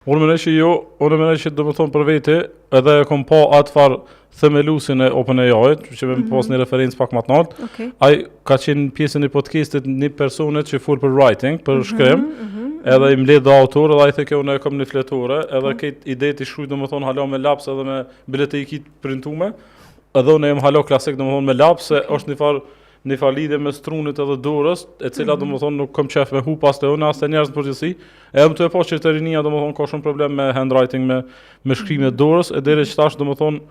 Unë mendoj që jo, unë mendoj që domethënë për vete, edhe e kom pa atë farë themelusin e OpenAI-t, që me pas një referencë pak më të lartë. Ai ka qenë pjesë e një podcastit një personi që fol për writing, për shkrim, edhe i mbledh do autor, edhe ai thë kjo unë e kam një fletore, edhe këtë ide ti shkruaj domethënë hala me laps edhe me bilete i ki printume, edhe unë jam hala klasik domethënë me laps, se është një farë lidhje mes trunit edhe dorës, e cila domethënë nuk kam qef me hup as te unë as te njerëz në përgjithësi. E jam tu e pa që të rinia domethënë ka shumë problem me handwriting, me shkrime të dorës, e deri që tash domethënë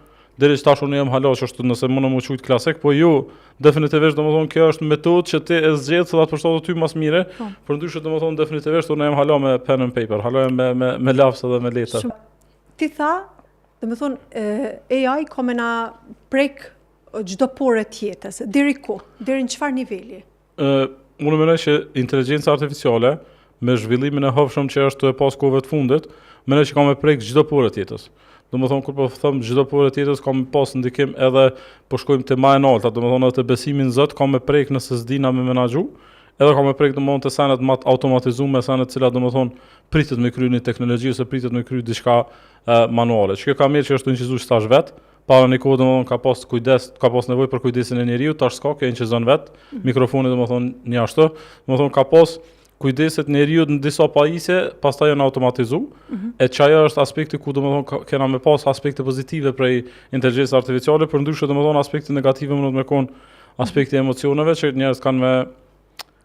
deri që tash unë jam hala që është nëse mundem u quajt klasik, po jo, definitivisht domethënë kjo është metodë që ti e zgjedh se të përshtatet ty më së miri. Për ndryshe domethënë definitivisht unë jam hala me pen and paper, hala jam me laps edhe me letër. Shumë. Ti tha, dhe me thonë, AI ka me na prek çdo pore të jetës. Deri ku? Deri në çfarë niveli? Unë mendoj që inteligjenca artificiale me zhvillimin e hovshëm që është të e pas kohëve të fundit, mendoj që ka me prek çdo pore të jetës. Do më thonë, kur po them çdo pore të jetës, ka me pas ndikim edhe po shkojmë te më e nalta, do më thonë edhe te besimin në Zot, ka me prek nëse s'dina me menaxhu, edhe ka me prek do më thonë te senet më të automatizuara, senet të cilat do më thonë pritet me kryer një teknologji ose pritet me kryer diçka manuale. Që kjo ka mirë që është incizuar tash vet, para një kohë domethënë ka pas kujdes, ka pas nevojë për kujdesin e njeriu, tash s'ka, kjo incizon vet, mikrofoni domethënë një ashtu, domethënë ka pas kujdeset njeriu në disa pajisje, pastaj janë automatizu, e që ajo është aspekti ku domethënë kena me pas aspekte pozitive prej inteligjencës artificiale, për ndryshe domethënë aspekte negative mund të me kon aspekti i emocioneve që njerëz kanë me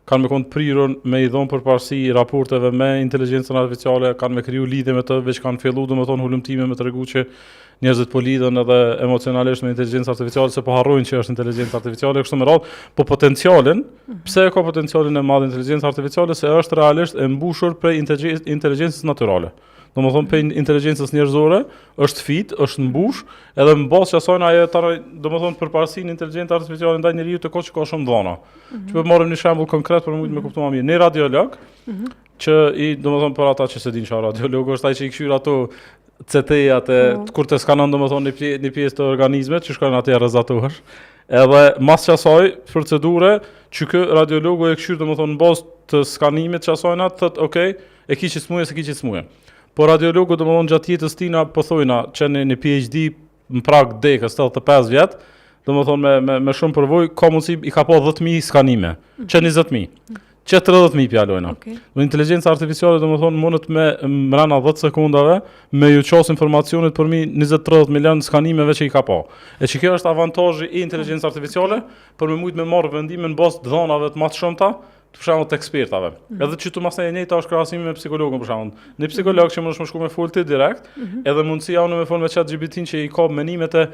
konë të prirur me i dhonë përparësi raporteve me inteligjencën artificiale, kanë me kriju lidhje me të, veç kanë fillu, do me thonë, hulumtime me tregu që njerëzit po lidhen edhe emocionalisht me inteligjencën artificiale, se po harrojnë që është inteligjencë artificiale, kështu me radhë, po potencialin, pse e ka potencialin e madh inteligjenca artificiale, se është realisht e mbushur prej inteligjencës natyrale. Do më thonë, prej inteligjencës njerëzore, është fit, është mbush, edhe në bazë që asajna ajo tara, do më thonë, përparësinë inteligjencë artificiale ndaj njeriu të ka që ka shumë dhona. Që po marrim një shembull konkret për mujtë me kuptu më mirë. Një radiolog, që i, do më thonë, për ata që se din çfarë radiolog është ai që i kqyr ato CT-at e kur të skanon do më thonë një pjesë të organizmit që shkojnë atje rrezatohesh. Edhe mas që asaj procedure që kë radiologu e kqyr do më thonë në bazë të skanimit që asajna thot ok, e ki që smuje se ki që smuje. Po radiologu do më thonë gjatë jetës tina po thojna që një PhD në prag dekës 85 vjet, do më thonë me shumë përvojë, ka mundësi i ka pa 10.000 skanime, që 20.000, që 30.000 pjalojna. Në inteligjenca artificiale do më thonë mundet me mrena 10 sekundave me ju qas informacionit për mi 20-30 milion skanimeve që i ka pa. E që kjo është avantazhi i inteligjencës artificiale për me mujt me marrë vendime në bazë të dhënave të më të shumta, të për shembull të ekspertave. Edhe që tu masnej e njëjta është krahasimi me psikologun për shembull. Një psikolog që mundesh me shku me fol ti direkt, edhe mundësia unë me fol me Chat GPT-n që i ka mendimet e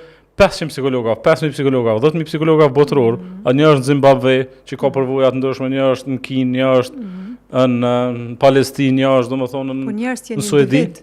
500 psikologa, 5000 psikologa, 10.000 psikologa botëror, a një është në Zimbabwe që ka përvoja të ndryshme, një është në Kinë, një është në Palestinë, një është domethënë Po njerëz në janë Suedi. individ.